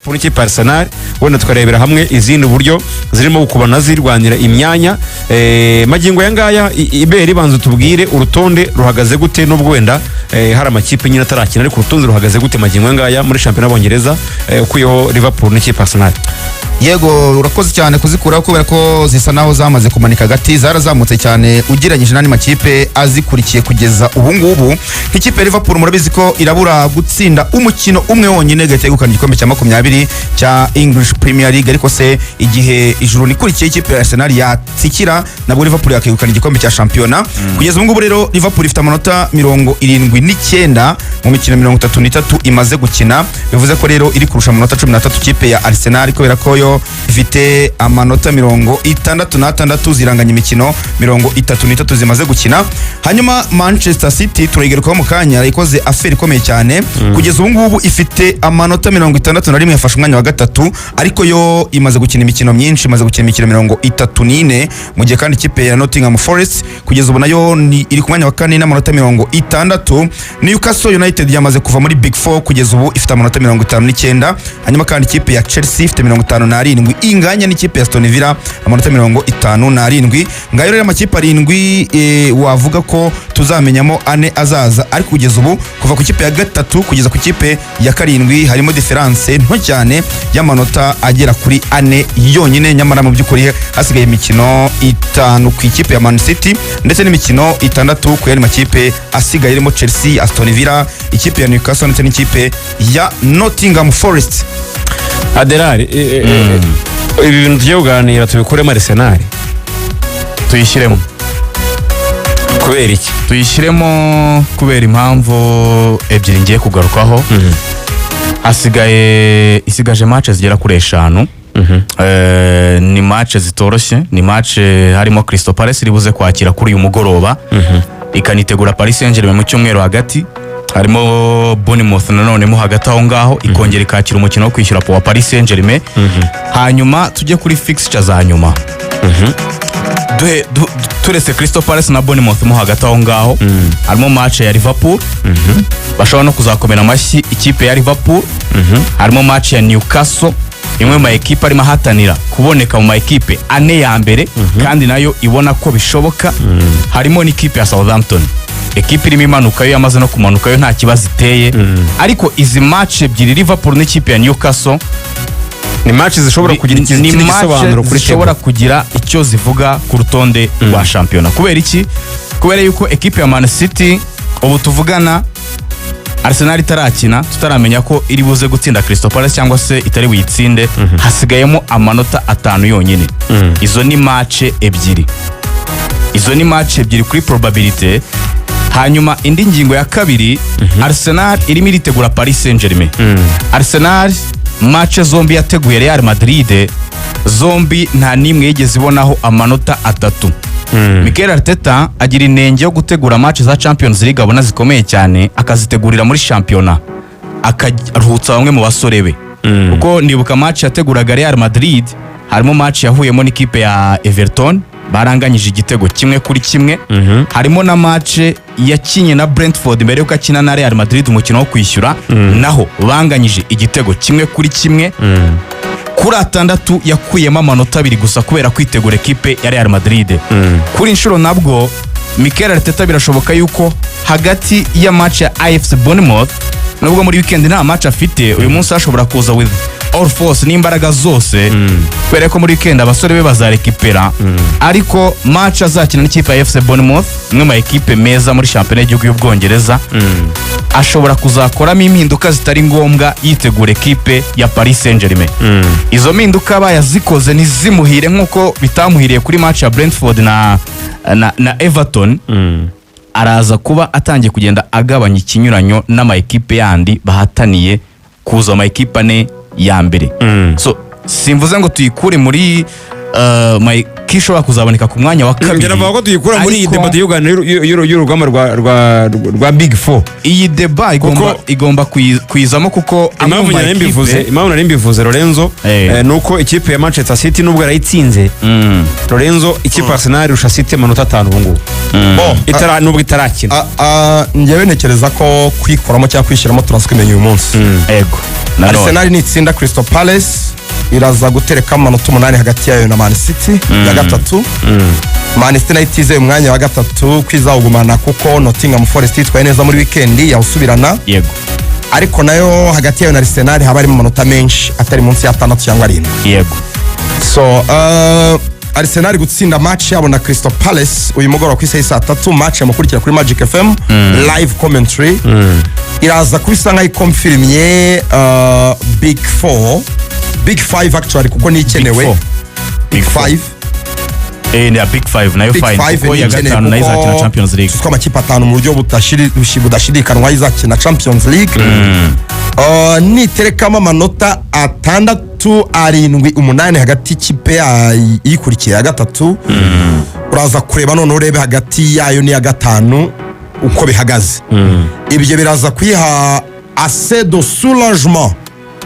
N'ikipe Arsenal, wenda tukarebera hamwe izindi uburyo zirimo gukubana zirwanira imyanya. Magingo aya ngaya, iberi banza tubwire urutonde ruhagaze gute, nubwo wenda hari amakipe nyine atarakina, ariko urutonde ruhagaze gute magingo aya ngaya muri shampiyona y'Abongereza, ukuyeho Liverpool n'ikipe Arsenal? Yego, urakoze cyane kuzikuraho, kubera ko zisa naho zamaze kumanika agati, zarazamutse cyane ugereranyije n'andi makipe azikurikiye kugeza ubu ngubu. Nk'ikipe ya Liverpool, murabizi ko irabura gutsinda umukino umwe wonyine igahita yegukana igikombe cya 20 cya English Premier League. Ariko se igihe ijuru nikurikiye ikipe ya Arsenal yatsikira, nabwo Liverpool yakegukana igikombe cya shampiyona. Kugeza ubu ngubu rero, Liverpool ifite amanota 79 mu mikino 33 imaze gukina. Bivuze ko rero iri kurusha amanota 13 ikipe ya Arsenal, kubera ko yo ifite amanota 66, ziranganya imikino 33 zimaze gukina. Hanyuma Manchester City turayigarukaho mu kanya, ikoze affaire ikomeye cyane. Kugeza ubu ngubu ifite amanota 61, yafashe umwanya wa gatatu, ariko yo imaze gukina imikino myinshi, imaze gukina imikino 34, mu gihe kandi ikipe ya Nottingham Forest kugeza ubu nayo ni iri ku mwanya wa kane n'amanota 60. Newcastle United yamaze kuva muri Big Four, kugeza ubu ifite amanota 59. Hanyuma kandi ikipe ya Chelsea ifite 57, inganya n'ikipe ya Aston Villa amanota 57. Ngayo rero amakipe arindwi, wavuga ko tuzamenyamo ane azaza, ariko kugeza ubu kuva ku kipe ya gatatu kugeza ku kipe ya karindwi harimo différence nto cyane y'amanota agera kuri ane yonyine, nyamara mu by'ukuri hasigaye imikino itanu ku ikipe ya Man City ndetse n'imikino itandatu ku yandi makipe asigaye, irimo Chelsea, Aston Villa, ikipe ya Newcastle ndetse n'ikipe ya Nottingham Forest. Aderari, ibi bintu tugiye kuganira tubikuremo Arsenal? Tuyishyiremo. Kubera iki? Tuyishyiremo kubera impamvu ebyiri ngiye kugarukaho. Hasigaye, isigaje match zigera kuri eshanu. Ni match zitoroshye, ni match harimo Crystal Palace iri buze kwakira kuri uyu mugoroba, ikanitegura Paris Saint-Germain mu cyumweru hagati, harimo Bournemouth nanone mo hagati aho ngaho, ikongera ikakira umukino wo kwishyura wa Paris Saint-Germain. Hanyuma tujye kuri fixture za nyuma. Turetse Crystal Palace na Bournemouth mo hagati aho ngaho, harimo match ya Liverpool, bashobora no kuzakomera amashyi ikipe ya Liverpool. Harimo match ya Newcastle, imwe mu ma ekipe arimo ahatanira kuboneka mu ma ekipe ane ya mbere, kandi nayo ibona ko bishoboka. Harimo n'ikipe ya Southampton, ekipe irimo imanuka, yo yamaze no kumanuka, yo nta kibazo iteye. Ariko izi match ebyiri, Liverpool n'ikipe ya Newcastle, Ni match zishobora kugira ni ikindi match gisobanuro kuri zishobora table. kugira icyo zivuga ku rutonde rwa shampiyona. Kubera iki? Kubera yuko ekipe ya Man City ubu tuvugana, Arsenal itarakina, tutaramenya ko iri buze gutsinda Crystal Palace cyangwa se itari buyitsinde, hasigayemo amanota 5 yonyine. Izo ni match ebyiri, izo ni match ebyiri kuri probabilité. Hanyuma indi ngingo ya kabiri, Arsenal irimo iritegura Paris Saint-Germain. Arsenal match zombi yateguye Real Madrid, zombi nta n'imwe yigeze ibonaho amanota 3. Mikel Arteta agira inenge yo gutegura match za Champions League abona zikomeye cyane, akazitegurira muri shampiyona, akaruhutsa bamwe mu basore be, kuko ndibuka match yateguraga Real Madrid, harimo match yahuyemo n'ikipe ya Everton baranganyije igitego 1-1. Harimo na match yakinye na Brentford mbere yuko akina na Real Madrid umukino wo kwishyura, naho banganyije igitego 1-1. Kuri atandatu yakuyemo amanota 2 gusa kubera kwitegura ekipe ya Real Madrid. Kuri inshuro nabwo Mikel Arteta birashoboka yuko hagati ya match ya AFC Bournemouth, nubwo muri weekend nta match afite, uyu munsi ashobora kuza with all force n'imbaraga zose, kubera ko muri weekend abasore be bazarekipera. Ariko match azakina n'ikipe ya AFC Bournemouth, imwe mu ekipe meza muri shampiyona y'igihugu y'Ubwongereza, ashobora kuzakoramo impinduka zitari ngombwa yitegura ekipe ya Paris Saint-Germain. Izo mpinduka bayazikoze ntizimuhire nk'uko bitamuhiriye kuri match ya Brentford na Everton, araza kuba atangiye kugenda agabanya ikinyuranyo n'ama ekipe yandi bahataniye kuza mu ma ekipe ane ya mbere. So simvuze ngo tuyikure muri Ko ishobora kuzaboneka ku mwanya wa kabiri. Njye navuga ko tuyikura muri iyi Ariko débat y'urugamba rwa Big Four. Iyi débat igomba igomba kuyizamo kuko amwe mu Impamvu nari makipe- mbivuze, impamvu nari mbivuze, Lorenzo, ni uko ikipe ya Manchester City nubwo yarayitsinze, Lorenzo, ikipe ya Arsenal irusha City amanota 5 ubu ngubu. Bo, Itara nubwo itarakina. Njyewe ntekereza ko kwikuramo cyangwa kwishyiramo turaza kumenya uyu munsi. Ego, nanone. Arsenal nitsinda Crystal Palace iraza gutereka amanota 8 hagati yayo na Man City ya gatatu. Man City nayo itizeye umwanya wa gatatu kwizawugumana kuko Nottingham Forest yitwaye neza muri weekend yawusubirana, ariko nayo hagati yayo na Arsenal haba harimo amanota menshi atari munsi y'atandatu cyangwa arindwi. So Arsenal gutsinda match yabo na Crystal Palace uyu mugoroba ku isaha y'i saa 3, match yamukurikira kuri Magic FM live commentary, iraza kuba isa nkaho ikonfirimye Big Four, Big Five actually, kuko ni ikenewe. Four. Big Five. Ni ya Big Five nayo. Big Fine. Five Kuko ni iya ikenewe gatanu nayo kuko izakina Champions League. tuzi ko amakipe atanu mu buryo budashidikanwa izakina Champions League. Niterekamo amanota atandatu, arindwi, umunani hagati y'ikipe iyikurikiye ya gatatu, uraza kureba none urebe hagati yayo n'iya gatanu uko bihagaze. Ibyo biraza kuyiha assez de soulagement,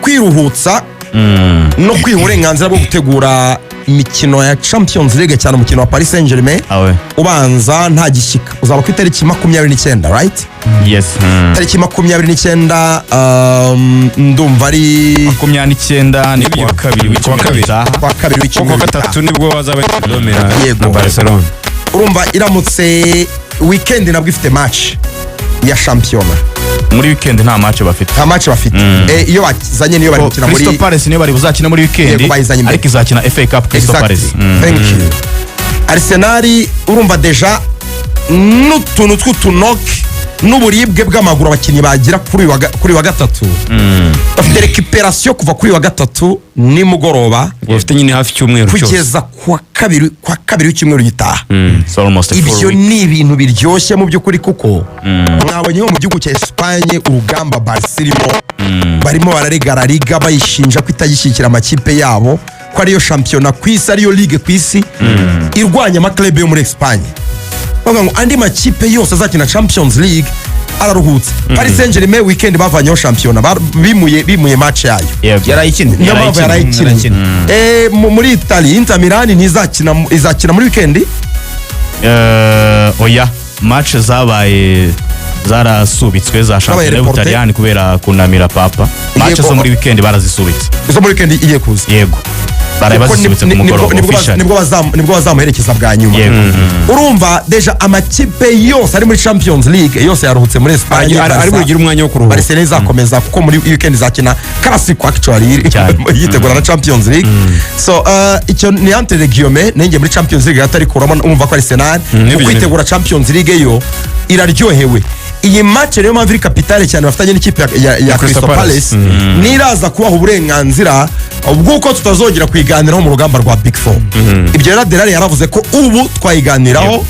kwiruhutsa no kwiha uburenganzira bwo gutegura imikino ya Champions League, cyane umukino wa Paris Saint Germain Awe. ubanza nta gishyika uzaba ku itariki 29, right? Yes. Tariki 29, ndumva ari 29 ni kuwa kabiri Kuwa w'icyumweru kabiri. gitaha. Kwa kabiri Kuko w'icyumweru gatatu nibwo bazaba domera Yego. na Barcelona. Urumva iramutse weekend nabwo ifite match ya shampiyona. Muri weekend nta match bafite. Nta match bafite. Iyo bazanye niyo bari gukina muri Crystal Palace niyo bari buzakina muri weekend, Yego, bayizanye imbere. ariko izakina FA Cup Crystal Exactly. Palace. Thank you. Arsenal urumva déjà n'utuntu tw'utunoki n'uburibwe bw'amaguru abakinnyi bagira kuri uyu wa gatatu, bafite récupération kuva kuri uyu wa gatatu nimugoroba Ubwo bafite nyine hafi icyumweru cyose. kugeza kuwa kabiri w'icyumweru gitaha. It's almost a full Ibyo week. ni ibintu biryoshye mu by'ukuri, kuko mwabonye nko mu gihugu cya Esipanye urugamba Barca irimo, barimo bararega La Liga bayishinja ko itagishyigikira amakipe yabo, ko ariyo shampiyona ku isi, ariyo ligue ku isi irwanya ama clubs yo muri Esipanye. Bavuga ngo andi makipe yose azakina Champions League araruhutse. Paris Saint Germain weekend bavanyeho shampiyona, bimuye match yayo. Yego. Yarayikinnye. Niyo mpamvu Yarayikinnye. yarayikinnye. Muri Italy Inter Milan ntizakina, izakina muri weekend. Oya, match zabaye zarasubitswe za shampiyona reporté. y'Ubutaliyani kubera kunamira papa. Match Yego. zo muri weekend barazisubitse. Izo muri weekend igiye kuza. Yego, baraye Kuko bazisubitse ku mugoroba officially. Nibwo bazamuherekeza bwa nyuma. Yego. Urumva déjà amakipe yose ari muri Champions League yose yaruhutse muri Espagne. Ari bugire umwanya wo kuruhuka. Barcelona izakomeza kuko muri weekend izakina Clasico actually Cyane. yitegura na Champions League. So icyo ni entre guillemets nenge muri Champions League atari kuramo, umva ko Arsenal Nibyo, mu kwitegura Champions League yo iraryohewe. Iyi match rero mpamvu iri capitale cyane bafitanye n'ikipe ya Crystal Crystal Palace. Palace niraza kubaha uburenganzira bw'uko tutazongera kuyiganiraho mu rugamba rwa Big Four. Ibyo rero Adelari yaravuze ko ubu twayiganiraho,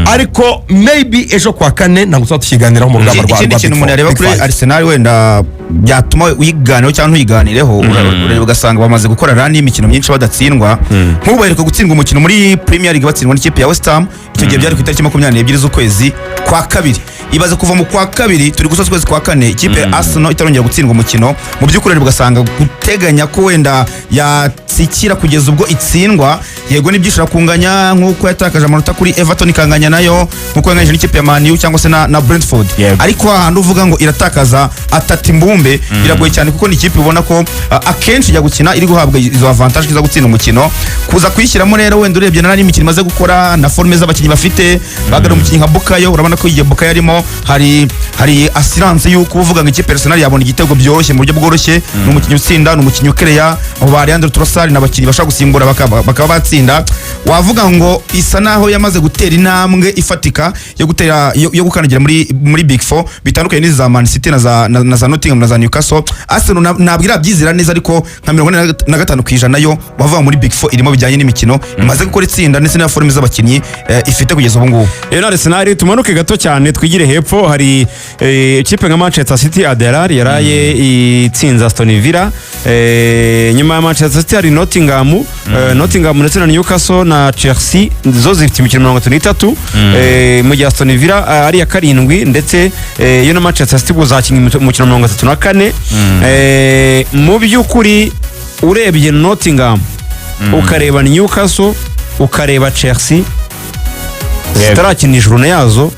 ariko maybe ejo kwa kane ntabwo tuzaba tukiganiraho mu rugamba rwa Ikindi rwa kintu Big umuntu Four, yareba Big kuri Five. Arsenal wenda byatuma uyiganireho cyangwa ntuyiganireho, urareba ugasanga bamaze gukora run y'imikino myinshi badatsindwa. Nk'ubu baheruka gutsindwa umukino muri Premier League batsindwa n'ikipe ya West Ham, icyo gihe byari ku itariki 22 z'ukwezi kwa kabiri. Ibaze kuva mu kwa kabiri turi gusoza ukwezi kwa kane, ikipe ya Arsenal itarongera gutsindwa umukino. Mu by'ukuri rero ugasanga guteganya ko wenda yatsikira kugeza ubwo itsindwa, yego nibyo ishobora kunganya nk'uko yatakaje amanota kuri Everton ikanganya nayo, nk'uko yanganyije n'ikipe ya Man U cyangwa se na Brentford, ariko hahandi uvuga ngo iratakaza atatu imbumbe biragoye cyane, kuko ni ikipe ubona ko akenshi ijya gukina iri guhabwa izo avantage zo gutsinda umukino. Kuza kuyishyiramo rero wenda urebye na n'imikino imaze gukora na forme z'abakinnyi bafite, bagana umukinnyi nka Bukayo, urabona ko igihe Bukayo arimo hari assurance y'uko uvuga ngo ikipe Arsenal yabona igitego byoroshye, mu buryo bworoshye. Ni umukinnyi utsinda, ni umukinnyi ukereya, abo ba Leandro Trossard ni abakinnyi bashobora gusimbura bakaba batsinda. Wavuga ngo isa naho yamaze gutera intambwe ifatika yo gutera yo gukandagira muri Big Four, bitandukanye n'izi za Man City na za Nottingham na za Newcastle. Arsenal ntabwo irabyizera neza, ariko nka 45% yo bavuga muri Big Four irimo, bijyanye n'imikino imaze gukora itsinda ndetse na forme z'abakinnyi ifite kugeza ubu ngubu. Rero Arsenal, tumanuke gato cyane twigire hepfo, hari ikipe nka Manchester City, Adelar yaraye itsinze Aston Villa. Nyuma ya Manchester City hari Nottingham ndetse na Newcastle na Chelsea zo zifite imikino 33, mu gihe Aston Villa ari iya karindwi, ndetse yo na Manchester City zakinnye umukino 34. Mu by'ukuri urebye Nottingham, ukareba Newcastle, ukareba Chelsea zitarakina ijuru yazo,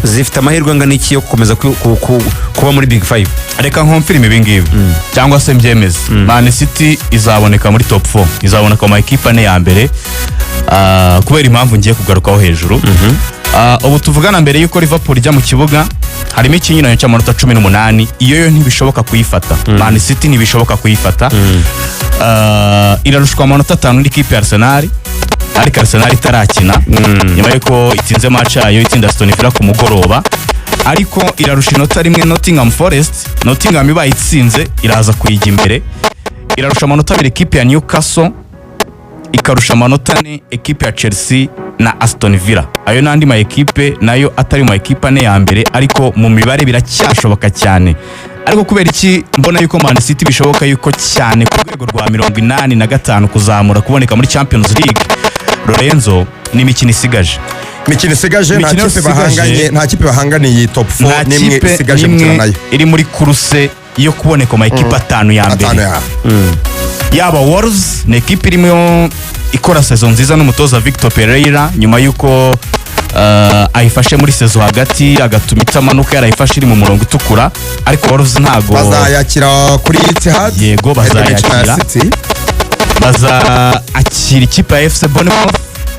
zifite amahirwe angana iki yo gukomeza kuba muri Big Five? Reka nkonfirime ibi ngibi cyangwa se mbyemeze: Man City izaboneka muri top 4, izaboneka mu ma ekipe ane ya mbere, kubera impamvu ngiye kugarukaho hejuru. Ubu tuvugana, mbere y'uko Liverpool ijya mu kibuga, harimo ikinyuranyo cy'amanota 18. Iyo yo ntibishoboka kuyifata, Man City ntibishoboka kuyifata. Irarushwa amanota 5 n'ikipe ya Arsenal, ariko Arsenal itarakina nyuma y'uko itsinze match yayo, itsinda Aston Villa ku mugoroba, ariko irarusha inota rimwe Nottingham Forest. Nottingham ibaye itsinze iraza kuyijya imbere. Irarusha amanota 2 ekipe ya Newcastle, ikarusha amanota 4 ekipe ya Chelsea na Aston Villa. Ayo n'andi ma ekipe nayo atari mu ma ekipe ane ya mbere, ariko mu mibare biracyashoboka cyane. Ariko kubera iki mbona yuko Man City bishoboka yuko cyane ku rwego rwa 85 kuzamura kuboneka muri Champions League, Lorenzo, ni imikino isigaje? Imikino isigaje, nta Imikino kipe isigaje- bahanganye, nta kipe bahanganiye top 4 Nta n'imwe kipe isigaje gukina n'imwe nayo. iri muri course yo kuboneka mu ma ekipe atanu ya Atanu mbere. ya Yaba Wolves, ni ekipe irimo ikora saison nziza n'umutoza Victor Pereira, nyuma y'uko ayifashe muri saison hagati agatuma itamanuka, yarayifashe iri mu murongo utukura, ariko Wolves ntago Bazayakira kuri Etihad. Yego, bazayakira. City. Bazakira ikipe ya FC Bournemouth.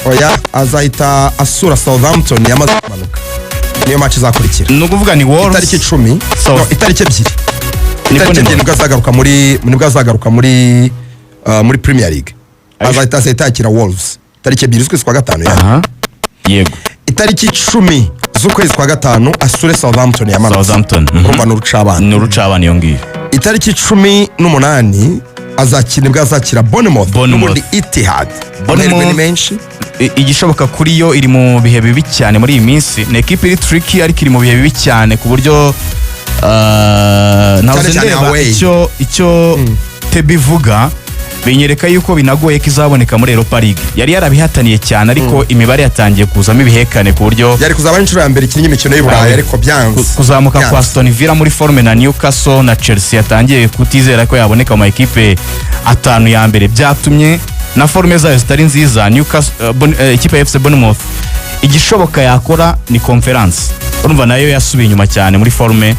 Oya, azahita asura Southampton yamaze kumanuka, niyo match izakurikira. Ni ukuvuga ni Wolves Itariki 10. No, itariki 2. Ni Itariki 2 Bournemouth. nibwo azagaruka muri Premier League. Azahita yakira Wolves itariki 2 z'ukwezi kwa gatanu ya. Aha, yego. Itariki 10 z'ukwezi kwa gatanu asure Southampton yamanutse. Southampton. Urumva ni urucabana. Ni urucabana iyo ngiyo. Itariki 18 azakina, nibwo azakira Bournemouth. Bournemouth. N'ubundi Etihad. Bournemouth. Amahirwe ni menshi. Igishoboka kuri yo, iri mu bihe bibi cyane muri iyi minsi. Ni ekipe iri tricky, ariko iri mu bihe bibi cyane ku buryo nahoze Cyane cyane ndeba away. icyo table ivuga, binyereka yuko binagoye ko izaboneka muri Europa League. Yari yarabihataniye cyane, ariko imibare yatangiye kuzamo ibihekane ku buryo Yari kuzaba ari inshuro ya mbere ikinnye imikino y'i Burayi, ariko byanze. Kuzamuka kwa Byanze. Aston Villa muri forme na Newcastle na Chelsea yatangiye kutizera ko yaboneka mu ma ekipe atanu ya mbere, byatumye na forme zayo zitari nziza. Newcastle, ikipe ya FC Bournemouth igishoboka yakora ni Conference. Urumva nayo yasubiye inyuma cyane muri forme.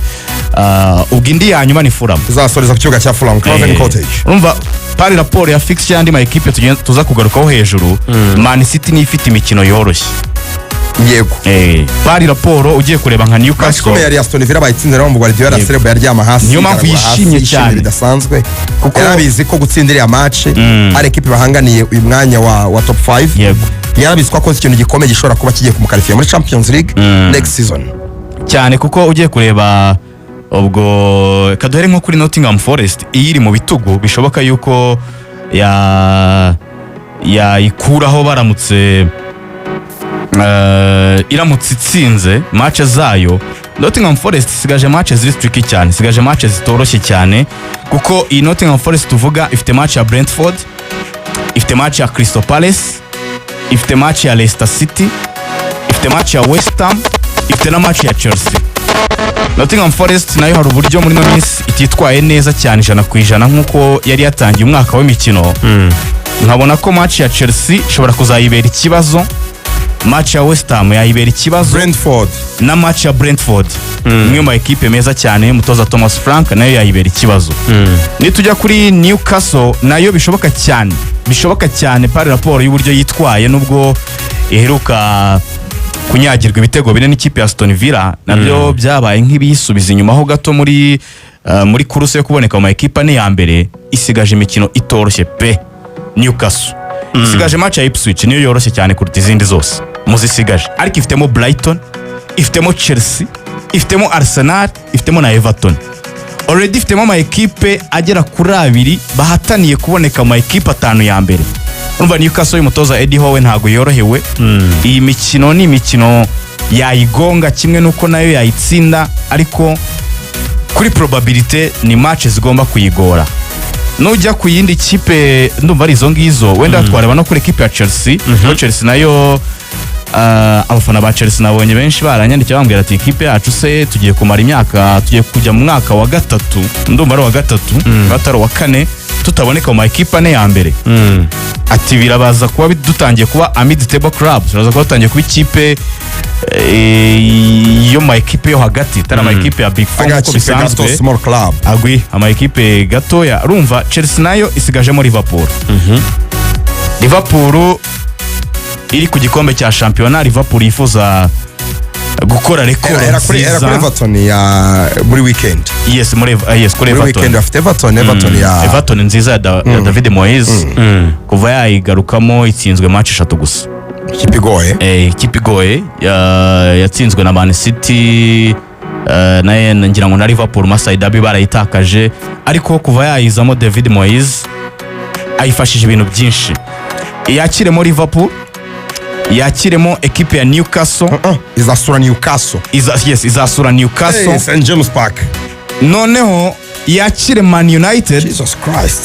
Ubwo indi ya nyuma ni Fulham. Izasoreza ku kibuga cya Fulham, Craven Cottage. Urumva par rapport ya fixture y'andi ma ekipe tuza kugarukaho hejuru, Man City niyo ifite imikino yoroshye. Yego. Par rapport ugiye kureba nka Match Newcastle ikomeye yari Aston Villa bayitsinze, rero Guardiola Yego. Celeb yaryama hasi, Niyo mpamvu yigaragura hasi, yishimye yishimye cyane. bidasanzwe, Kuko- yarabizi ko gutsinda iriya match ari ekipe bahanganiye uyu mwanya wa top 5. Yarabizi ko akoze ikintu gikomeye gishobora kuba kigiye kumukarifiya muri Champions League next season. Cyane, kuko ugiye kureba, ubwo kaduhere nko kuri Nottingham Forest, iyo iri mu bitugu, bishoboka yuko ya yayikuraho baramutse iramutse itsinze match zayo. Nottingham Forest isigaje match ziri tricky cyane, isigaje match zitoroshye cyane, kuko iyi Nottingham Forest tuvuga ifite match ya Brentford, ifite match ya Crystal Palace, ifite match ya Leicester City, ifite match ya West Ham, ifite na match ya Chelsea. Nottingham Forest nayo hari uburyo muri ino minsi ititwaye neza cyane 100% nk'uko yari yatangiye umwaka w'imikino. Nkabona ko match ya Chelsea ishobora kuzayibera ikibazo, match ya West Ham yayibera ikibazo, Brentford. na match ya Brentford, imwe mu ma ekipe meza cyane y'umutoza Thomas Frank, nayo yayibera ikibazo. Nitujya kuri Newcastle, nayo bishoboka cyane, bishoboka cyane par rapport y'uburyo yitwaye, nubwo iheruka kunyagirwa ibitego bine n'ikipe ya Aston Villa, nabyo byabaye nk'ibiyisubiza inyuma ho gato muri course yo kuboneka mu ma ekipe ane ya mbere. Isigaje imikino itoroshye pe. Newcastle isigaje match ya Ipswich, niyo yoroshye cyane kuruta izindi zose muzisigaje, ariko ifitemo Brighton, ifitemo Chelsea, ifitemo Arsenal, ifitemo na Everton. Already ifitemo ama ekipe agera kuri abiri bahataniye kuboneka mu ma ekipe atanu ya mbere. Urumva Newcastle y'umutoza Eddie Howe ntabwo yorohewe. Iyi mikino ni imikino yayigonga kimwe n'uko nayo yayitsinda, ariko kuri probabilité ni match zigomba kuyigora. Nujya ku yindi kipe, ndumva ari izo ngizo. Wenda twareba no kuri ekipe ya Chelsea, kuko Chelsea nayo, abafana ba Chelsea nabonye benshi baranyandikiye bambwira ati: "Ikipe yacu se tugiye kumara imyaka, tugiye kujya mu mwaka wa gatatu, ndumva ari uwa gatatu atari uwa kane, tutaboneka mu ma ekipe ane ya mbere." Ati: "Birabaza kuba dutangiye kuba a mid table club, turaza kuba dutangiye kuba ikipe yo mu ma ekipe yo hagati, itari ama ekipe ya big four nk'uko Agakipe gato, bisanzwe." small club. Agwi ama ekipe gatoya. Urumva Chelsea nayo isigajemo Liverpool. Liverpool iri ku gikombe cya shampiyona, Liverpool yifuza gukora record Era kuri nziza. Everton ya muri weekend. Yes, muri yes, kuri Muri weekend Everton. bafite Everton ya Everton nziza ya David Moyes. Kuva yayigarukamo itsinzwe match eshatu gusa. Ikipe igoye. Ikipe igoye, yatsinzwe na Man City, na ngira ngo na Liverpool Merseyside Derby barayitakaje. Ariko kuva yayizamo, David Moyes ayifashije ibintu byinshi. Yakiremo Liverpool, yakiremo ekipe ya Newcastle. Izasura Newcastle. Yes, izasura Newcastle. Hey, St James Park. Noneho yakire Man United, Jesus Christ.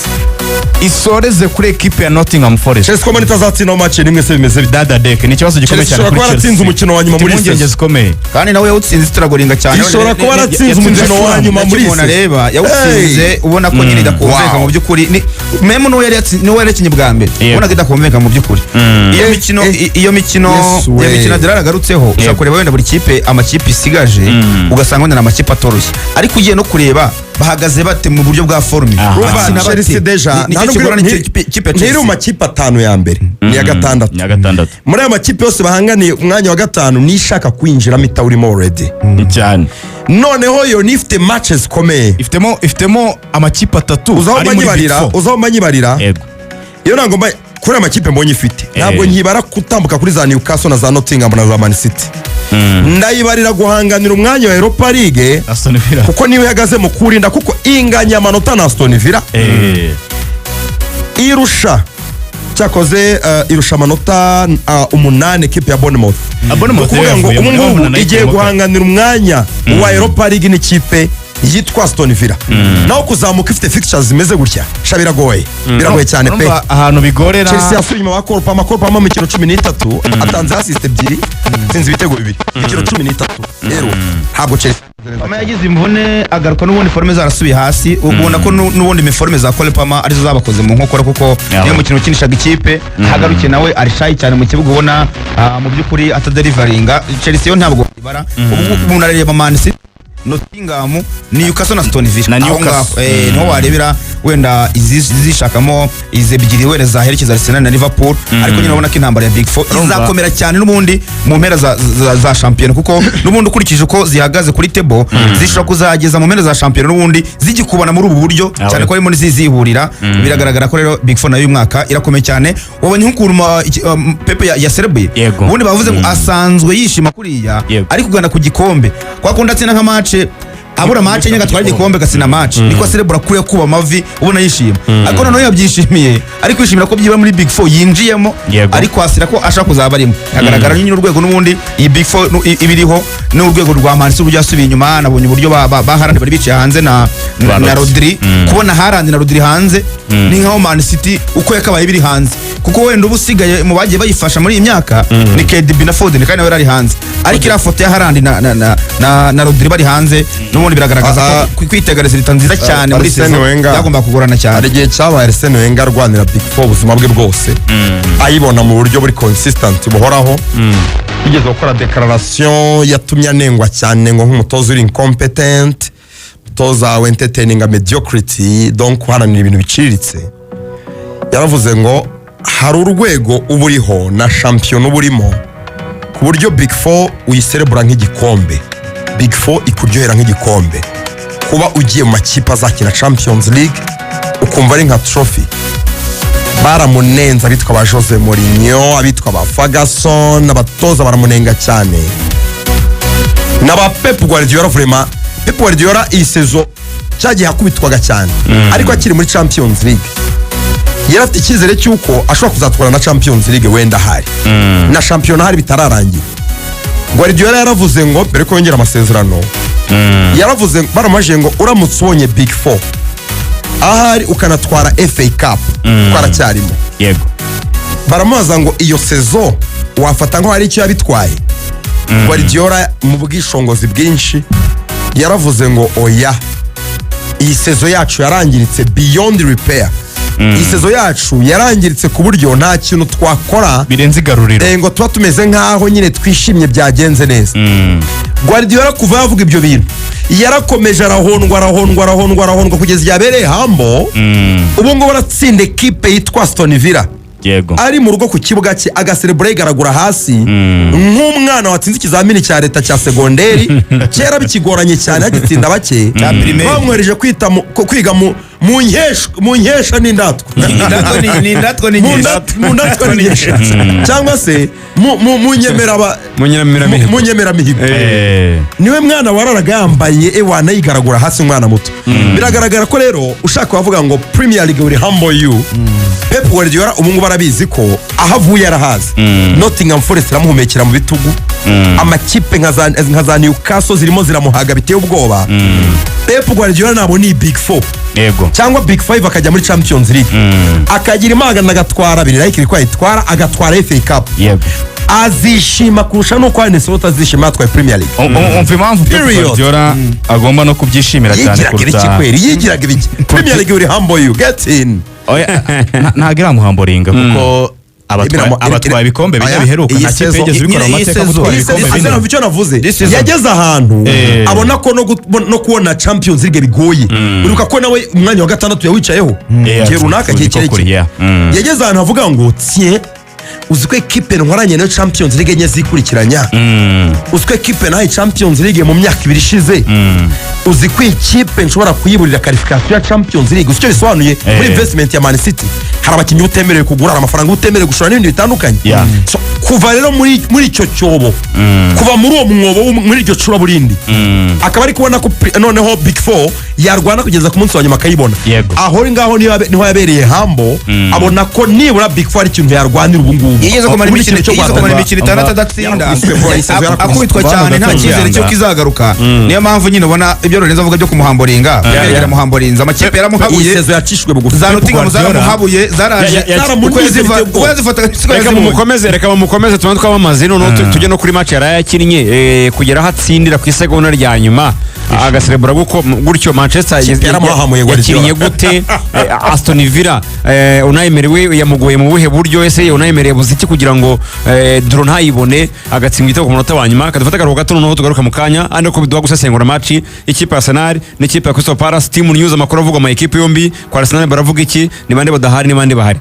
isoreze kuri ekipe ya Nottingham Forest. Chelsea ko mbona itazatsinda match rimwe se, bimeze bite? Dada Dek, ni ikibazo gikomeye Chelsea cyane ishobora kuri kuba yaratsinze Chelsea. umukino wa nyuma Ifite muri impungenge season. zikomeye. Kandi nawe yawutsinze itaragoringa cyane. Ishobora kuba yaratsinze umukino wa nyuma muri umuntu iyi areba yawutsinze, Hey! ubona ko nyine idakumveka. Wow. Mu by'ukuri ni meme n'uwo yari n'uwo yari yakinnye bwa mbere, ubona ko idakumveka mu by'ukuri iyo mikino, iyo mikino, Yes, iyo we. mikino Adirari agarutseho, ushobora kureba wenda buri kipe amakipe isigaje, ugasanga wenda ni amakipe atoroshye, ariko ugiye no kureba bahagaze bate mu buryo bwa forme, Aha. bakina bate? Chelsea déjà Nicyo nta nubwo kigorana ikipe ya ntiri mu Chelsea. makipe atanu ya mbere, ni iya gatandatu. Ni iya gatandatu. Muri aya makipe yose bahanganiye umwanya wa gatanu, nishaka kwinjiramo itawurimo already. Cyane. Noneho yo nifite matches zikomeye. Ifitemo amakipe atatu Uzaho ari muri big mbanyibarira, four. uzaho mbanyibarira. Iyo ntabwo mba kuri aya makipe mbonye ifite, ntabwo nkibara gutambuka kuri za Newcastle na za Nottingham na za Man City. Ndayibarira guhanganira umwanya wa Europa League, Aston Villa. kuko niyo ihagaze mu kurinda, kuko inganya amanota na Aston Villa. Irusha cyakoze, irusha amanota 8 ekipe ya Bournemouth. Bournemouth Ni ukuvuga ngo yavuyemo, ubu niyo ngubu mpamvu igiye nanayikuyemo. guhanganira umwanya wa Europa League n'ikipe yitwa Aston Villa. Naho kuzamuka ifite fixtures zimeze gutya sha, biragoye, biragoye cyane pe. Urumva ahantu bigorera. Chelsea yasubiye inyuma ba Cole Palmer. Cole Palmer mu mikino 13 atanze assist ebyiri, atsinze ibitego bibiri, imikino 13. Rero ntabwo Chelsea Palmer yagize imvune agaruka, n'ubundi forme zarasubiye hasi. Ubona ko n'ubundi imiforme za Cole Palmer arizo zabakoze mu nkokora, kuko niyo mukino ukinishaga ikipe hagarukiye nawe ari shy cyane mu kibuga, ubona mu by'ukuri ataderivaringa. Chelsea yo ntabwo ibara. Ubu umuntu arareba Man City, Nottingham, Newcastle na Aston Villa. Na Aho Newcastle. ngaho, niho warebera wenda izishakamo izi ebyiri wenda zaherekeza Arsenal na Liverpool. Ariko nyine urabona ko intambara ya Big Four izakomera cyane n'ubundi mu mpera za shampiyona, kuko n'ubundi ukurikije uko zihagaze kuri table, zishobora kuzageza mu mpera za shampiyona n'ubundi zigikubana muri ubu buryo, cyane ko harimo n'izizihurira. Biragaragara ko rero Big Four nayo uyu mwaka irakomeye cyane. Wabonye nk'ukuntu Pepe yaserebuye. Ubundi bavuze ngo asanzwe yishima kuriya, ari kugana ku gikombe, kwa kundi atsinda nka match, abura match enye agatwara igikombe, agatsinda match, niko aserebura kuriya, kuba amavi, ubona yishima. Ariko noneho yabyishimiye ari kwishimira ko byiba muri Big Four yinjiyemo, ari kwasira ko ashaka kuzaba arimo. Hagaragara nyine urwego n'ubundi iyi Big Four iba iriho, n'urwego rwa Man City uburyo yasubiye inyuma. Nabonye uburyo ba Haaland bari bicaye hanze na Rodri. Rodri. Kubona Haaland na Rodri hanze ni nkaho Man City uko yakabaye biri hanze, kuko wenda uba usigaye mu bagiye bayifasha muri iyi myaka ni KDB na Foden, kandi nawe yari ari hanze. Ariko iriya foto ya Haaland na Rodri bari hanze, n'ubundi biragaragaza ko kwitega résultat nziza cyane muri Arsene saison Wenger. byagomba kugorana cyane. Hari igihe cyabaye Arsene Wenger arwanira Big Four ubuzima bwe bwose, ayibona mu buryo buri consistent buhoraho. Yigeze gukora declaration yatumye anengwa cyane, ngo nk'umutoza uri incompetent, umutoza wa entertaining mediocrity, donc uharanira ibintu biciriritse. Yaravuze ngo hari urwego uba uriho na shampiyona uba urimo, ku buryo Big Four uyiserebura nk'igikombe, Big Four ikuryohera nk'igikombe, kuba ugiye mu makipe azakina Champions League ukumva ari nka trophy. Baramunenze abitwa ba Jose Mourinho, abitwa ba Ferguson, abatoza baramunenga cyane n'aba Pep Guardiola. Vraiment Pep Guardiola iyi saison cyagiye akubitwaga cyane, ariko akiri muri Champions League yari afite icyizere cy'uko ashobora kuzatwara na Champions League, wenda ahari na shampiyona hari bitararangira. Guardiola yaravuze ngo mbere ko yongera amasezerano, yaravuze, baramubajije ngo uramutse ubonye Big Four Ahari ukanatwara FA Cup, twaracyarimo. Baramubaza ngo iyo saison wafata nko hari icyo yabitwaye? Guardiola mu bwishongozi bwinshi yaravuze ngo oya, iyi saison yacu yarangiritse beyond repair, iyi saison yacu yarangiritse ku buryo nta kintu twakora birenze igaruriro. Ngo tuba tumeze nk'aho nyine twishimye, byagenze neza. Guardiola kuva yavuga ibyo bintu yarakomeje arahondwa, arahondwa, arahondwa, arahondwa, kugeza igihe abereye humble. Ubu ngubu aratsinda ekipe yitwa Aston Villa ari mu rugo ku kibuga cye, agaserebura yigaragura hasi nk'umwana watsinze ikizamini cya leta cya segonderi kera bikigoranye cyane, hagitsinda bake. Cya primaire. Bamwohereje kwita kwiga mu nkesha n'indatwa. Indatwa ni indatwa ni Mu inkesha. mu ndatwa n'inkesha, cyangwa se mu Mu nyemeramihigo. mu nyemeramihigo. Niwe mwana wararaga yambaye ewana yigaragura hasi, umwana muto. Biragaragara ko rero ushaka wavuga ngo Premier League will humble you. Pep Guardiola ubu ngubu arabizi ko aho avuye arahazi. Nottingham Forest iramuhumekera mu bitugu, amakipe nka za Newcastle zirimo ziramuhaga biteye ubwoba. Pep Guardiola nabona iyi Big Four cyangwa Big Five, akajya muri Champions League, akagira imagana, agatwara abiri ariko ko ayitwara, agatwara FA Cup, azishima kurusha nuko Arne Slot azishima yatwaye Premier League. Umva impamvu Pep Period. Guardiola agomba no kubyishimira cyane Yigiraga ibiki kuruta kweri? Yigiraga ibiki? Premier League will humble you, get in. Oya, ntabwo iramuhamboringa kuko abatwaye ibikombe bine Oya, biheruka. iyi Nta kipe yigeze ibikora mu iyi mateka saison- gutwara iyi ibikombe saison- bine. Arsenal, icyo navuze, This season. yageze ahantu abona ko no kubona Champions League bigoye. Uribuka ko nawe umwanya wa gatandatu yawicayeho igihe runaka, igihe Tuzi ko kuri, kirekire. yeah. Yageze ahantu avuga ngo tiye, uzi ko ekipe ntwaranye nayo Champions League enye zikurikiranya? Uzi ko ekipe nayo Champions League mu myaka 2 ishize? Uzi ko ikipe nshobora kuyiburira qualification ya Champions League? Uzi icyo bisobanuye muri investment ya Man City? Hari abakinnyi utemerewe kugura, hari amafaranga utemerewe gushora n'ibindi bitandukanye. So, kuva rero muri icyo cyobo, kuva muri uwo mwobo muri iryo curaburindi, akaba ari kubona ko noneho Big Four yarwana kugeza ku munsi wa nyuma akayibona. Aho ngaho niho yabereye humble, abona ko nibura Big Four ari ikintu yarwanira ubu ngubu. Yigeze kumara Ubu ni imikino ikintu cyo yigeze kumara guhatanira. imikino 6 adatsinda, Yarakubiswe vuba, yarakubiswe. akubitwa cyane, nta Gato cyizere yanga. cy'uko izagaruka. Niyo mpamvu nyine ubona ibyo Lorenzo avuga byo kumuhamboringa, yaramuhamborinze, amakipe Iyi yaramuhabuye. saison yacishijwe bugufi. Za Nottingham Guardiola. zaramuhabuye, zaraje. Zaramunize Uko biteye ubwoba. uko yazifataga siko Reka yazibonye. mumukomeze, reka mumukomeze tubanze twamamaze, noneho tujye no kuri match yaraye yakinnye, kugera aho atsindira ku isegonda rya nyuma, agaserebura gutyo Manchester Kipe yaramuhahamuye Guardiola. yakinnye gute? Aston Villa, Unai Emery we yamugoye mu buhe buryo? Ese Unai Emery yabuze iki kugira ngo draw ntayibone, agatsinda igitego ku munota wa nyuma? Kadufata akaruhuko gato, noneho tugaruka mu kanya andi ko biduha gusesengura match ikipe ya Arsenal n'ikipe ya Crystal Palace. Team news, amakuru avugwa mu ekipe yombi. Kwa Arsenal baravuga iki? Ni bande badahari? Ni bande bahari?